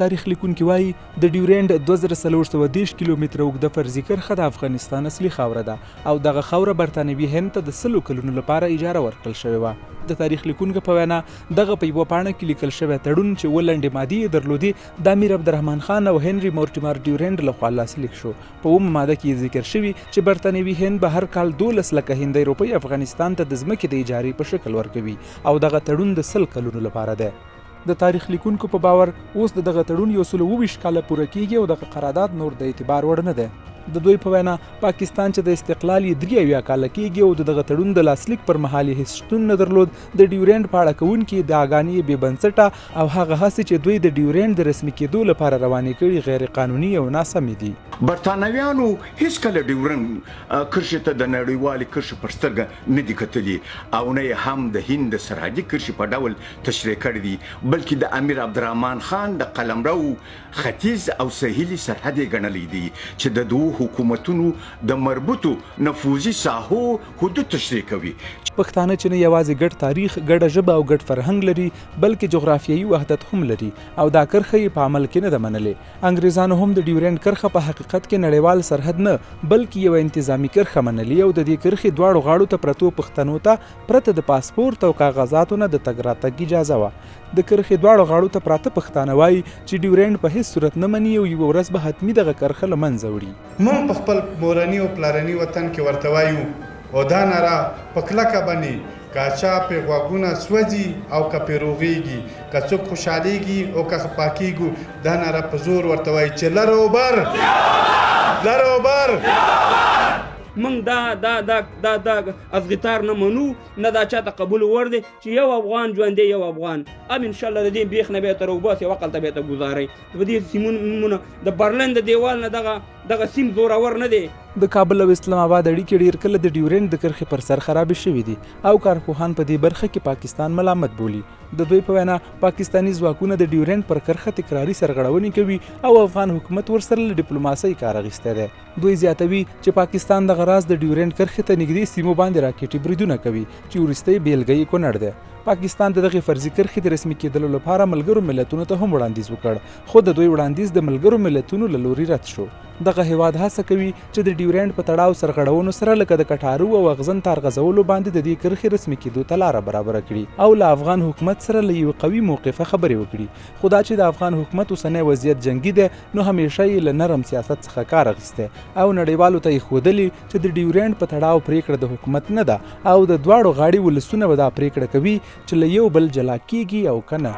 تاریخ لیکونکي وايي، د ډیورنډ 2430 کیلومتره اوږده فرضي کرښه د افغانستان اصلي خاوره ده او دغه خاوره برتانوي هند ته د سلو کلونو لپاره اجاره ورکړل شوې وه. د تاریخ لیکونکو په وینا، دغه په یوه پاڼه کې لیکل شوی تړون چې اووه لنډې مادې یې درلودې، د امیر عبدالرحمن خان او هنري مورټیمر ډیورنډ له خوا لاسلیک شو. په اوومه ماده کې یې ذکر شوي چې برتانوي هند به هر کال 12 لکه هندۍ روپۍ افغانستان ته د ځمکې د اجارې په شکل ورکوي او دغه تړون د 100 کلونو لپاره دی. د تاریخ لیکونکو په باور اوس د دغه تړون 127 کاله پوره کیږي او دغه قرارداد نور د اعتبار وړ نه دی. د دوی په وینا پاکستان چې د استقلال یې 73 کاله کیږي او د دغه تړون د لاسلیک پر مهال یې هیڅ شتون نه درلود، د ډیورنډ په اړه کوونکې ادعاګانې یې بې بنسټه او هغه هڅې چې دوی د ډیورنډ د رسمي کیدو لپاره روانې کړي غیر قانوني او ناسمې دي. برتانویانو هیڅکله ډیورنډ کرښې ته د نړیوالې کرښې پر سترګه نه دي کتلي او نه یې هم د هند د سرحدي کرښې په ډول تشریح کړی دی، بلکې د امیر عبدالرحمن خان د قلمرو ختیځ او سهیلي سرحد یې ګڼلی دی چې د دوو حکومتونو د مربوطو نفوذي ساحو حدود تشریح کوي. پښتانه چې نه یوازې ګډ تاریخ، ګډه ژبه او ګډ فرهنګ لري، بلکې جغرافیایي وحدت هم لري او دا کرښه یې په عمل کې نه ده منلې. انګرېزانو هم د ډیورنډ کرښه په حقیقت کې نړیوال سرحد نه، بلکې یوه انتظامي کرښه منلې او د دې کرښې دواړو غاړو ته پرتو پښتنو ته پرته د پاسپورت او کاغذاتو نه د تګ راتګ اجازه وه. د کرښې دواړو غاړو ته پراته پښتانه وايي چې ډیورنډ په هیڅ صورت نه مني او یوه ورځ به حتمي دغه کرښه له منځه وړي. مونږ په خپل مورني او پلرني وطن کې ورته وایو او دا ناره په کلکه بنې که چا پې غوږونه سوځي او که پې روغېږي، که څوک خوشحالېږي او که خپه کېږو، دا ناره په زور ورته وایي چې لر او بر! لر او بر! مونږ دا دا دا دا دا ازغیتار نه منو، نه دا چاته قبول وړ دی چې یو افغان ژوندی یو افغان ام ان شاء الله د دې بیخ نه به تر وباسي او عقل ته به ته ګزاري په دې سیمونو د برلین د دیوال نه دغه دغه سیم زورور نه دی. د کابل او اسلام اباد اړیکې ډېر کله د ډیورنډ د کرښې پر سر خرابې شوې دي او کارپوهان په دې برخه کې پاکستان ملامت بولي. د دوی په وینا پاکستاني ځواکونه د ډیورنډ پر کرښه تکراري سرغړونې کوي او افغان حکومت ورسره له ډیپلوماسۍ کار اخیستی دی. دوی زیاتوي چې پاکستان دغه راز د ډیورنډ کرښې ته نږدې سیمو باندې راکټي بریدونه کوي چې وروستۍ بیلګه یې کونړ دی. پاکستان د دغې فرضي کرښې د رسمي کېدلو لپاره ملګرو ملتونو ته هم وړاندیز وکړ، خو د دوی وړاندیز د ملګرو ملتونو له لوري رد شو. دغه هېواد هڅه کوي چې د ډیورنډ په تړاو سرغړونو سره لکه د کټارو او اغزن تار غځولو باندې د دې کرښې رسمي کېدو ته لاره برابره کړي او له افغان حکومت سره له یوه قوي موقفه خبرې وکړي، خو دا چې د افغان حکومت اوسنی وضعیت جنګي دی، نو همېشه یې له نرم سیاست څخه کار اخیستی او نړیوالو ته یې ښودلې چې د ډیورنډ په تړاو پرېکړه د حکومت نه ده او د دواړو غاړې ولسونه به دا پرېکړه کوي چې له یو بل جلا کېږي او که نه.